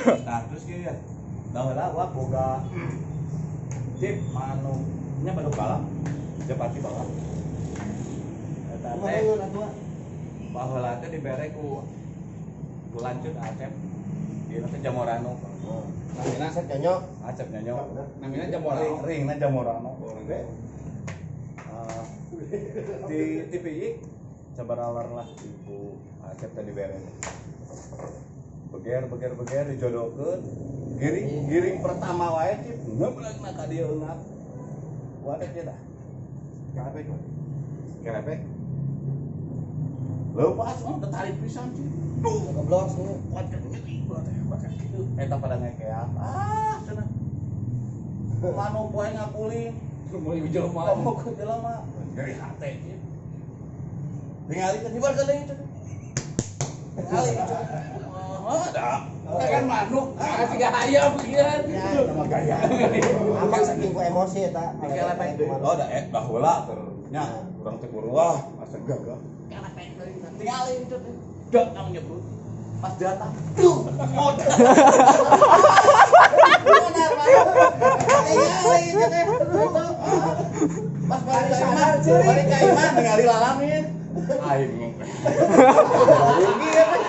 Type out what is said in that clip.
Nah, terus kieu ya. Baheula gua boga Cip manuk nya baduk balap. Japati balap. Eta teh baheula teh dibere ku ku lanjut Acep. Ieu teh Jamorano. Namina Asep nyonyo. Acep nyonyo. Namina Jamorano. Ringna Jamorano. Ah, di TPI sabarawar lah ibu Acep teh dibere. Beger beger beger dijodohkeun. Giring giring pertama wae Cip ngeblengna ka dieu eungap. Wae teh dah. Kelepek. Kelepek. Lepas, oh, tertarik pisan Cip. Duh, Goblok sih. wajar nyeri teh pakai kitu. Eta pada ngekeak. Ah, cenah. Manuk poe ngakuling. Mau jelema. Kamu ke jelema. Nyeri hate Cip. Tingali teh nyebarkeun deui cenah. Tingali cenah. Ah, dah. Kan manuk, siga hayam ieu. Ya, Sama gaya. apa saking ku emosi eta. Dikelepek deui. Oh, da baheula keur nya urang teh wah, asa gagah. Kelepek deui. Tingali cenah. Datang nyebrut. Pas datang, duh, modal. Modal, tingali cenah. Pas balik ka imah, balik ka imah ningali lalamin. Aing. Rugi ya teh.